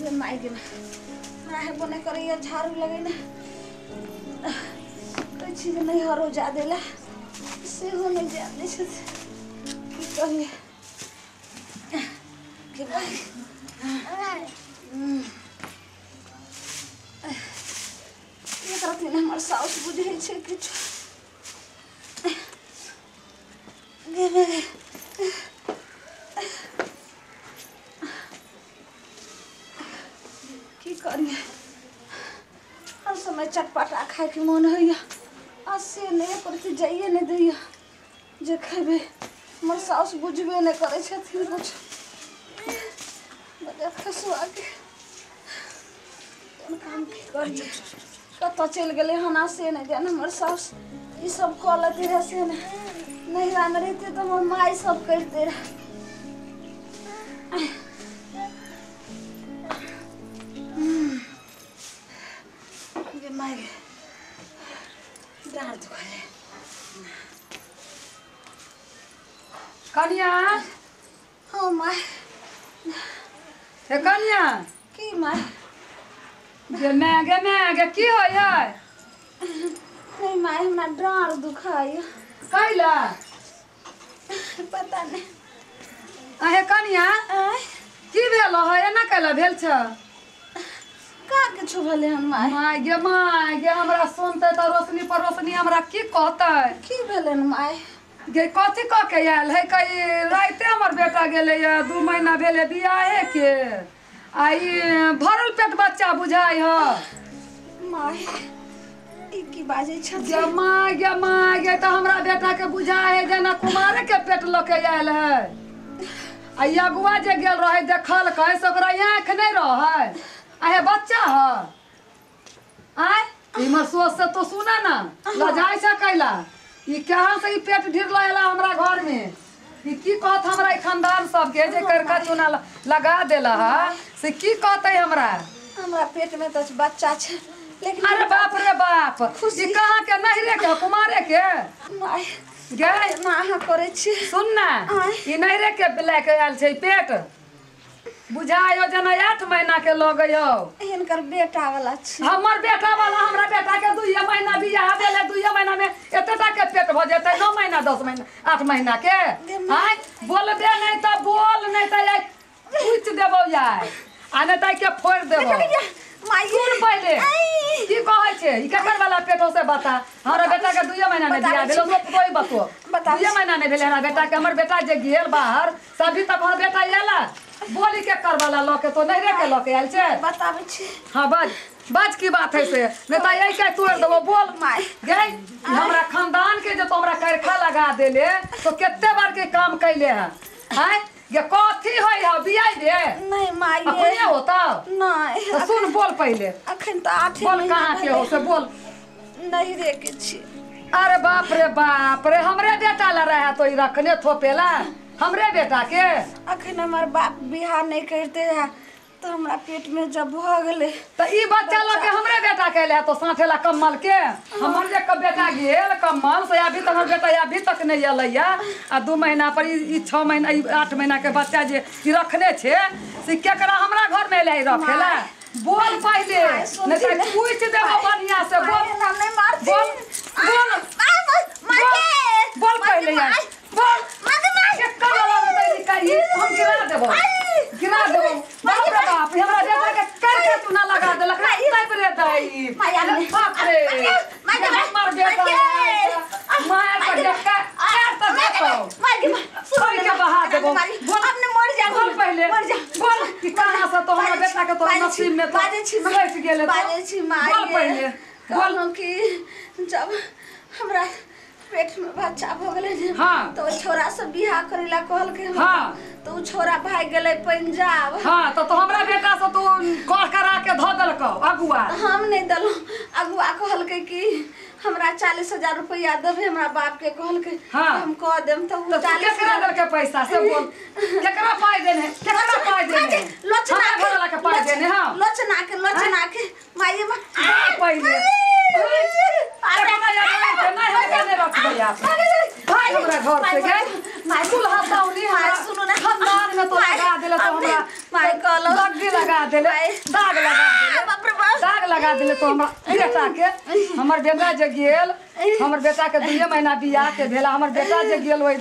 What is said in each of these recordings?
गे माय गे हमरा हेबो नहि करैया झाड़ू लगेना कहै छी जे नैहरो जा देला सेहो नहि जा दै छथि की कहियै गे माय एक रत्ती नहि हमर साउस बुझै छै किछु गे माय की करियै हर समय चटपटा खायके मोन होइया आ से नहि प्रति जाइए नहि दैया जे खेबै हमर साउस बुझबे नहि करै छथिन कुछ बजा खसुआके कोन काम की करियै कतऽ चलि गेलै हन आ से नहि जान हमर साउस ई सब कऽ लेती रहए से नहि नैहरामे रहितै तऽ हमर माय सब करिते रहए। गे माय गे डाँर दुखाइए। कनिया हाँ माय हे कनिया की माय गे my गे my गे की होय है नहीं माय हमरा डाँर दुखाइए। कैला पता नहीं। अहे कनिया आँय की भेल है एना कैला भेल छ का किछु भेलै हन माय my गे my गे हमरा सुनते तऽ रोशनी पर रोशनी हमरा की कहतै की भेलै हन माय गे कथी कऽ के आयल है कई राइते हमर बेटा गेलै या 2 महीना भेलै बियाहे के आ ई भरल पेट बच्चा बुझाइ ह माय ई की बाजै छथिन गे my गे my गे तऽ हमरा बेटा के बुझाइ है जेना कुमारे के पेट लऽ के आयल है आ ई अगुआ जे गेल रहै देखलकै से ओकरा आँखि नहि रहै आहे बच्चा ह आय इमर सोच से तो सुना ना लजाइ छै कैला ई कहाँ से ई पेट ढिरला एला हमरा घर में ई की कहत हमरा ई खानदान सबके जे करका चूना लगा देला है से की कहतै हमरा हमरा पेट में तऽ बच्चा छै लेकिन अरे बाप रे बाप ई कहाँ के नहिरे के कुमारे के माय गे एना अहाँ करै छी सुन ना आँय। ई नहिरे के लए के आयल छै पेट बुझाइयो जेना 8 महीना के लगै हौ हिनकर बेटा वाला छै हमर बेटा वाला हमरा बेटा के 2 महीना बियाह भेलै 2 महीना में एतेटा के पेट भऽ जेतै 9 महीना 10 महीना 8 महीना के आँय बोलबे नहि तऽ बोल नहि तऽ आइ पूछि देबौ यार आ नहि तऽ के फोड़ि देबौ माय सुन पहिले की कहै छै ई केकर वाला पेट हो से बता हमरा बेटा के 2 महीना में बियाह भेल तो कोई बतो 2 महीना नहीं भेलै हमरा बेटा के हमर बेटा जे गेल बाहर सभी तक हमर बेटा आयल बोली के कर वाला लऽ के तो नहिरे के लऽ के आयल छै बताबै छी। हाँ बाज बाज की बात है से नहीं तऽ यही के तोड़ देबो बोल my गई हमरा खानदान के जे तो हमरा करखा लगा देले तो कते बार के काम कैले है हैं ये कथी होय है बियाह दे नहीं my अपने होता नहीं तो सुन बोल पहिले अखन तऽ 8 बोल कहाँ के हो से बोल नहिरे के छी। अरे बाप रे हमरे बेटा ला रहा तो ई रखने थोपेला हमरे बेटा के अखन हमर बाप बियाह नहीं करते है तो हमरा पेट में जब भऽ गेलै तो ई बच्चा लऽ के हमरे बेटा के ले तो साँठेला कम्बल के हमर जे बेटा गेल कम्बल से अभी तक हमर बेटा अभी तक नहीं एलैया आ 2 महीना पर ई 6 महीना ई 8 महीना के बच्चा जे ई रखने छै से केकरा हमरा घर में एलै रखेला बोल पहिले नहीं तऽ पूछि देबो बढ़िया से बोल नहीं मारती बोल बोल बोल पहिले यार बोल केकर वाला में हम गिरा देबो गिरा देबो बाप रे बाप हमरा बेटा के करके चूना लगा देलक ताहि रे दाई बाप रे हमर बेटा मार के देखा काट त देखो मार के सुन के बहा देबो हमने मर जा बोल पहिले मर जा बोल कि कहाँ से तो हमरा बेटा के तो नसीब में तो बाजै छी सटि गेलै बाजै छी my बोल पहिले बोल कि जब हमरा पेट में बच्चा भऽ गेलै हाँ। तो छोरा से बियाह करेला कहलकै हाँ। तो उ छोरा भाग गेलै पंजाब हाँ तो हमरा बेटा से तू कह करा के धऽ देलकौ अगुआ हम नहीं देलहुँ अगुआ कहलकै कि हमरा 40,000 रुपया देबै हमरा बाप के कहलकै हाँ। हम कह देम तऽ उ तो तू केकरा देलकै पैसा से बोल केकरा पाइ देने केकरा पाइ देने लोचना हमरा घरवाला के पाइ देने हाँ लोचना के माई पहिले भाई हमरा घर से गए कुल हसाउनी माय सुनू ना खानदान खानदान में तो लगा देले तो हमरा my कहलो दाग लगा देले, दाग लगा देले, बाप रे बाप, दाग लगा देले तो हमरा बेटा के। हमर बेटा जे गेल, हमर बेटा के 2 महीना बियाह के भेला, हमर बेटा जे गेल ओइ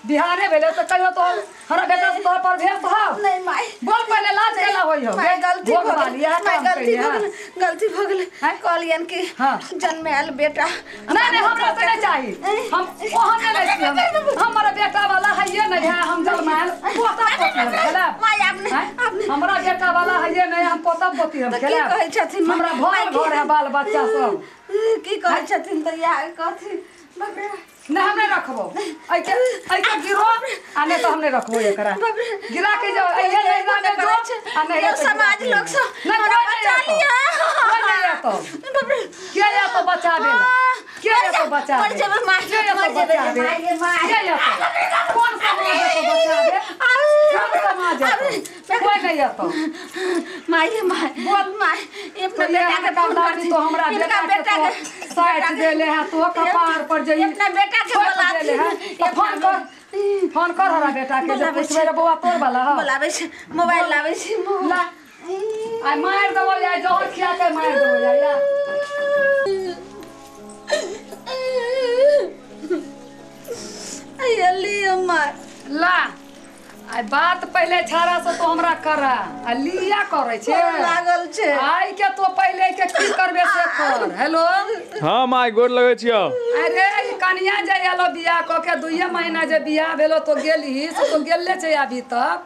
बिहारे भेले तो कहियो तो हमरा बेटा से तोहर पर भेस हो नहीं माई बोल पहले लाज केला होई हो। माई गलती भोग भ वाली, गेल, इएह माई काम गलती कइले, भ गेल, गलती भ गेल। हैं? कहलियन कि हाँ। जन्मायल बेटा नहीं नहीं हमरा से नहीं चाहिए, हम ओहन नहीं लै छी, हम हमारा बेटा वाला है नहीं है, हम जलमायल पोता पोती हम खेलाब। माई आब नहीं, हैं? आब नहीं। हमरा बेटा वाला है नहीं, हम पोता पोती हम तऽ की खेलाब। कहै छथिन? हमरा माई भर की- घर है बाल बच्चा सब। की कहै छथिन तऽ इएह कहथिन। बाप रे नहीं हम नहीं रखबो, ऐके ऐके गिरो आ नहीं तो हम नहीं रखबो एकरा। बाप रे। गिरा के जाओ, ऐहे नहीं ना में जो आ नहीं यौ एते समाज गिरा के लोग सब नहीं, हमरा कोई नहीं बचा एतो। लिअ। कोई नहीं एतो। बाप रे। के एतो बचाबे ला? के एतो बचाबे? मर जेबै माय, के एतो मर जेबै बचाबे? माय, गे माय। के एतो? कोन समाज एतो बचाबे? कोन समाज एतो? कोई नहीं एतो। My गे my, बोल। My, ई अपना तो बेटा ये के फोन खानदानी करथिन। तो हमरा इनका बेटा के तो साइट देले है, तो कपार पर जई अपना बेटा के छोड़ बोलाथिन। देले है। तो फोन कर, फोन कर हमरा बेटा के, जे बोलाबै पूछबै रे बौआ तोर वाला हो। बोलाबै छै, मोबाइल लाबै छै, मोबाइल। ला आइ मारि देबो या जहर खिया के मारि देबो या या। आइ लिअ my. ला आइ बात पहिले छाड़ा से तो हमरा करा आ लिया करै छै लागल छै। आइ के तो पहिले के की करबे से कर। हेलो हाँ my गोर लगै छियौ। अरे ई कनिया जे एलो बियाह क के 2 महीना जे बियाह भेलो तो गेली से तो गेले छै अभी तक,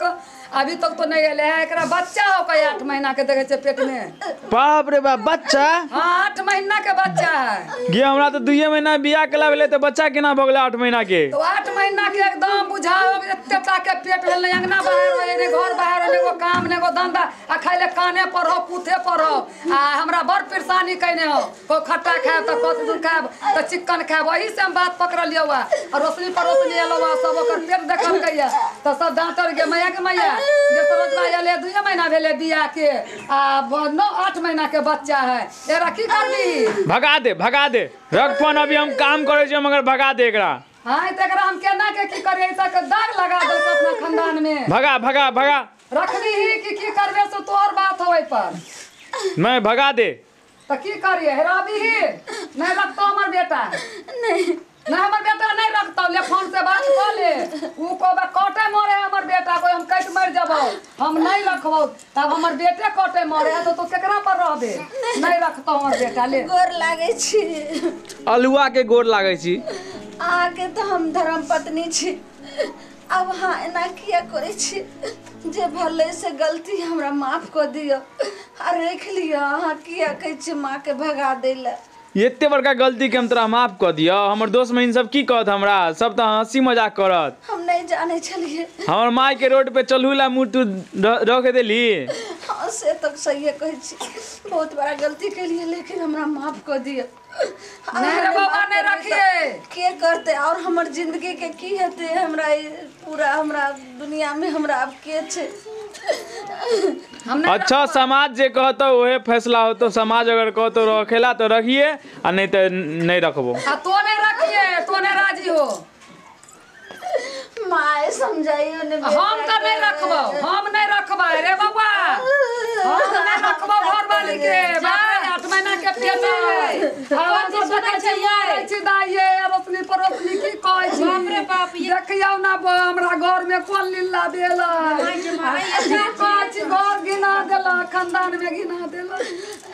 अभी तक तो नहीं एले है। एकरा बच्चा हो के 8 महीना के देखे छै पेट में। बाप रे बाप, बच्चा? हाँ 8 महीना के बच्चा है। गे हमरा तो 2 महीना बियाह केला भेलै तऽ बच्चा केना भऽ गेलै 8 महीना के? तो 8 महीना के एकदम बुझाओ एते टा के पेट भेल, नहीं अंगना बाहर रहे, नहीं घर बाहर, नहीं एगो काम, नहीं एगो धंधा, आ खाइले काने पर हो कूथे पर हो। आ हमरा बड़ परेशानी कइने हो, को खट्टा खायब तऽ कत खायब तऽ चिकन खायब, वही से हम बात पकड़लियौ आ रोशनी पड़ोसनी एलो आ सब ओकर पेट देखलकैया तऽ सब दाँतर गे मैया के मैया जे सरोजवा एले 2 महीना भेले बियाह के आ 9-8 महीना के बच्चा है, एकरा की करबी? भगा दे, भगा दे, रख फोन, अभी हम काम करै छियै मगर भगा दे एकरा। हाँ तऽ एकरा हम केना के की करियै, तक दाग लगा देलक अपना खानदान में। भगा भगा भगा रखबी ही कि की करबे से तोहर बात होय पर। मैं भगा दे तऽ की करियै, हेराबी ही नहीं रखतो हमर बेटा, नहीं नहीं हमर बेटा नहीं रखतो। ले फोन से बात कऽ ले, उ कहबे कटे मरे हमर बेटा, कोई हम कटि मरि जबौ, हम नहीं रखबौ, तब हमर बेटे कटे मरे है तो तू केकरा पर रहबे? नहीं रखतो हमर बेटा। ले गोर लागै छी। अलुआ के गोर लागै छी। अहाँके तऽ हम धर्म पत्नी छी, आब अहाँ एना किया करै छी? जे भेलै से गलती हमरा माफ कऽ दिअ आ राखि लिअ। अहाँ किया कहै छी माँके भगा दै लए? एते बड़का गलती के हम तोरा माफ कऽ दियौ? हमर दोस्त महीन सब की कहत हमरा, सब तऽ हंसी मजाक करत। हम नहीं जानै छलियै। हमर माय के रोड पे चलू ला मुँह तू रख देली। हाँ से तऽ सहिए कहै छी, बहुत बड़ा गलती केलियै, लेकिन हमरा माफ कऽ दिअ। नहीं रे बाबा नहीं रखिए, के करतै और हमर जिंदगी के की हेतै? हमरा पूरा हमरा दुनिया में हमरा आब के छै? अच्छा समाज जे कहतो वहे फैसला होतो। समाज अगर कहतो रखेला तो रखिए आ नहीं तो नहीं रखबो। आ तो नहीं रखिए, तो नहीं राजी हो। My समझाइयो ने। हम तो नहीं रखबो, हम नहीं रखबै रे बाबा, हम नहीं रखबो घर वाली के। बाप रे 8 महीना के पेट है, हम तो देखै छी मारै छी दाइये रोशनी पड़ोसनी की कहै छी। बाप रे बाप, देखियौ ना हमरा घर में कोन लीला भेल है, की कहै छी, घर गिना देलक, खानदान में गिना देलक।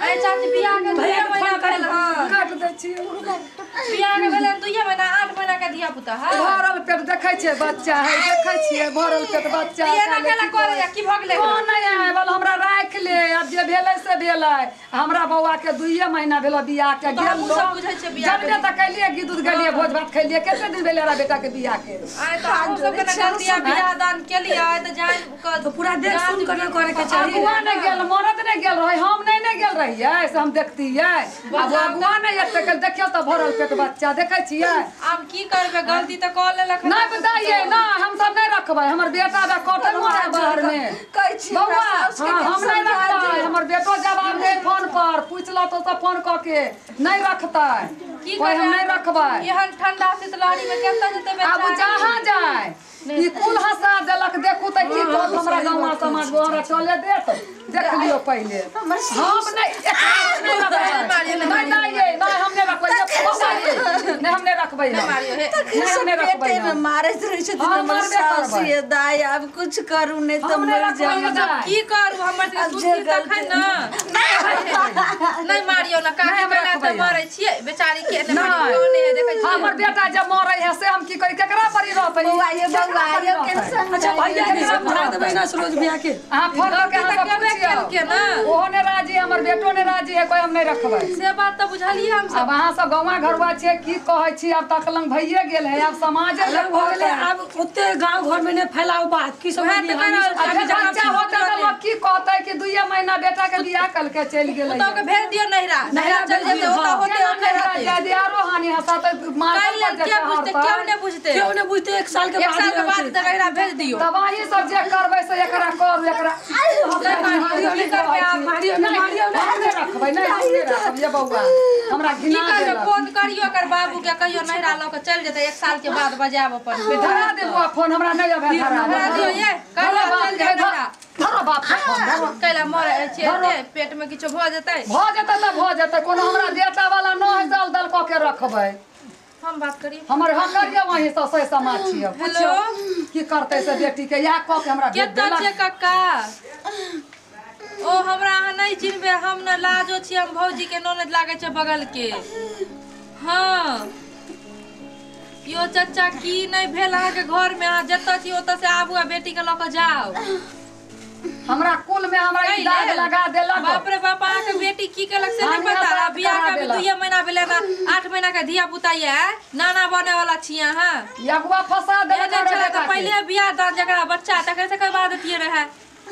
ऐ चाची बियाह के 2 महीना भेल हन, काट दै छी। बियाह के भेल 2 महीना, 8 महीना के धिया पुता है, भरल पेट देखै छियै बच्चा है, देखै छियै भरल पेट बच्चा। एना केला करे की भऽ गेलै? कोन नहीं आय बोल हमरा राखि ले, आब जे भेलै से भेलै। हमरा बौआ के 2 महीना भेलो बियाह के, गेल सब बुझै छै बियाह जनबे तऽ कैलियै, गीत उत गेलियै, भोज भात खैलियै, कते दिन भेलै हमरा बेटा के बियाह के? आइ तऽ हम सब के गलती बियाह दान केलियै तऽ जान के पूरा देख सुन के करे के चाही। अगुआ नहीं गेल, मरद नहीं गेल रहै, हम नहीं नहीं गेल रहियै से हम देखतियै। आब अगुआ नहीं एते गेल, देखियौ तऽ भरल पेट बच्चा देखै छियै। आब की करबै, गलती तऽ कऽ लेलक। नहीं बताइए ना, हम सब नहीं रखबै, हमर बेटा बे कटे मरे बाहर में। कहै छी बौआ हम नहीं रखबै, हमर बेटो जवाब दे फोन पर पूछलो तो सब फोन कऽ के नहीं रखतै। की कोई हम नहीं रखबै। एहन ठंडा शीतलहरी में केतऽ जेतै बेचारा? आब जहाँ जाय ई कुल हंसा देलक। देखू त की कहत हमरा गाँव समाज हमरा चले देत। देख लियो पहिले हम नहीं नहीं नहीं हम नहीं रखबै, नहीं हम नहीं रखबै, नहीं हम नहीं रखबै। पेटे में मारैत रहै छथिन हमर सास ये दाई, आब कुछ करू नहीं त मर जाब। की करू हमर सुनती तखन ना। नहीं मारियो ना, काहे बेला त मरै छियै बेचारी के। नहीं मारियो नहीं देखै छियै हमर बेटा जब मरै है से हम की करी, केकरा पर रहतै? बौआ ये बौआ ये टेंशन। अच्छा भैया के समझा देबै ना सरोज भैया के। हां फोन करके हम पूछियो के ना, ओहो ने राजी, हमर बेटो ने राजी है, कोई हम नहीं रखबै से बात त बुझलियै हम सब। अब अहाँ सब गाँवा घरवा छियै की कहै छी, आब तक लंग भइए गेल है, आब समाज अलग भऽ गेलै। आब ओते गांव घर में नहीं फैलाओ बात की सब। बच्चा होतै त लोग की कहतै कि 2 महीना बेटा के बियाह कल के चलि गेलै, ओतऽ के भेज दियौ नैहरा, नैहरा चलि जेतै ओतऽ होतै ओतऽ रहतै। जादे आरो हानि हंसतै मार के बुझतै, केओ नहि बुझतै, केओ नहि बुझतै। 1 साल के बाद, 1 साल के बाद त नैहरा भेज दियौ। तब अहीं सब जे करबै से एकरा करू, एकरा मारियो नहीं मारियो नहीं रखबै, नहीं हम नहीं रखबै। ये बौआ हमरा घिना देलक। फोन करियो एकर बाबू के, कहियो नैहरा लऽ के चलि जेतै, 1 साल के बाद बजायब अपन। धरा दे बौआ फोन, हमरा नहीं अबै धरा दियो। ये कहियो चलि जेतै नैहरा, धरो बाप के फोन, धरो। कैला मरै छियै, पेट में किछो भऽ जेतै, भऽ जेतै त भऽ जेतै, कोनो हमरा बेटा वाला न है दल दल कऽ के रखबै। हम बात करियो हमर हक करियो वहीं से से समाज छियै। हेलो की करतै से बेटी के इएह कऽ के हमरा भेज केतऽ देलक। छियै कक्का? ओ हमरा अहाँ नहीं चिन्हबै, हम न लाजो छी, हम भौजी के ननद लागै छै बगल के। हाँ यो चचा की नहीं भेल अहाँ के घर में? अहाँ जतऽ छी ओतऽ से आबू आ बेटी के लऽ के जाओ। हमरा कुल में हमरा ई दाग लगा देलक। बाप रे बाप, अहाँ के बेटी की केलक से नहीं पता। बियाह के 2 महीना भेलै ना, 8 महीना के धिया पुता ये नाना बने वाला छी अहाँ। अगुआ फंसा देलक। पहिले बियाह दान जकरा बच्चा तकरे से करवा देतियै रहे,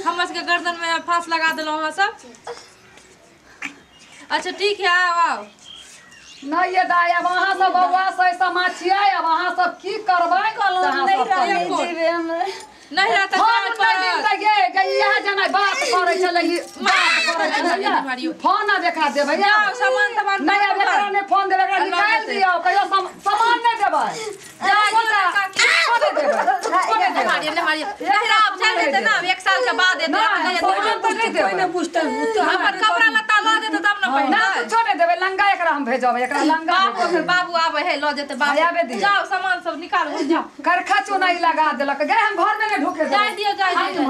हमर सबके गर्दन में फांस लगा देलहुँ अहाँ सब। अच्छा ठीक है, आओ आओ। नहीं ये दाई, अब अहाँ सब बौआ से समाज छियै, अब अहाँ सब की करबै? नहीं रहता बात करै छलै, बात करै छलै, फोन आब एकरा देबै, सामान तमान नहीं आब एकरा नहि फोन देबै, एकरा निकालि दियौ, कहियो सामान नहि देबै। एक साल के बाद हमर कपड़ा लत्ता लऽ जेतै तब न पहिनबै। ना कुछो नहि देबै, लंगा एकरा हम भेजबै, एकरा लंगा बाबू आबै है लऽ जेतै बाबू। जाओ सामान सब निकालू, जाओ। करखा चुनाई लगा देलक गे, हम घर में नहीं ढुके जाय दियौ, जाय दियौ।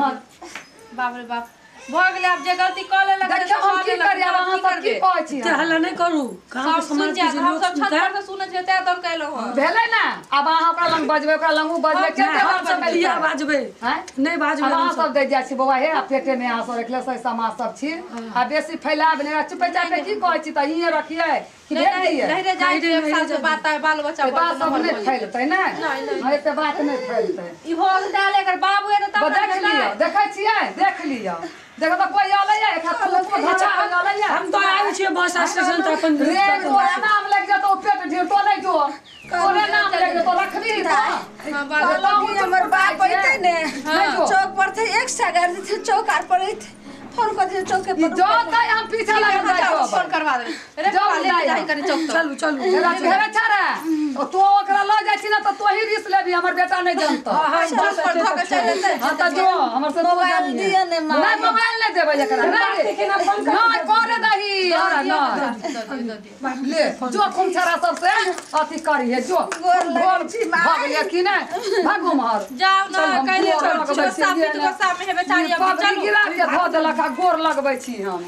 बाप रे बाप भऽ गेलै, आब जे गलती कऽ लेलक देखियौ हम की करी। आब अहाँ सब की कहै छी? हल्ला नहि करू, सब सुनि जायत, हम सब छत पर से सुनै छियै तें दौड़ के एलहुँ हँ। भेलै ना, आब अहाँ ओकरा लग बजबै, ओकरा लग ओ बजबै, कते बार सब किया बाजबै? नहि बाजबै। आब अहाँ सब दै जाइ छी बौआ हे, आ पेटे में अहाँ सब रखले से समाज सब छी, आ बेसी फैलाब नहि। चुपे चापे की कहै छी त इहे रखियै कि भेज दियै? नहीं रे जाइ 1 साल के बाद बाल बच्चा बात सब नहि फैलतै ने, एते बात नहि फैलतै। ई हो गेल एकर बाबू एतै तब देख लियौ, देखै छियै, देख लियौ, देखो त कोई आलै है एकरा थूको धरा आलै है। हम तो आयल छियै बस स्टेशन त अपन रे तोरा नाम लागि जेतौ, पेट ढेर तो नहि जो, तोरे नाम लागि जेतौ, रखबी त। हां बाबू हमर बाप अइतै ने चौक पर थे, एक सागर देथिन चौक आर पर अइतै, फोन कर दियौ चौक के पर जोतै, हम पीछा लागल जाइ जाओ, फोन करवा देबै। रे बाबा ले जाई करी चौक तक। चलू चलू हेरे छाड़ा, तो ओकरा लऽ जाइ छी ना त तोही रिस लेबी, हमर बेटा नहीं जानतौ। हां बस पर धऽ के चलि जेतै। हां त जो हमर से मोबाइल दिअ ने माँ। नहीं मोबाइल नहीं देबै एकरा, नहीं करे दही हमरा नहीं ले जो खुमछाड़ा सब से अथी करी है जो गोर लगै छी माँ। भऽ गेलै की नहि? भागू उम्हर जाओ ना, कैले गुस्सा पीत गुस्सा में हे बेचारी। पगड़ी गिरा के धऽ देलक आ गोर लगबै छी हम।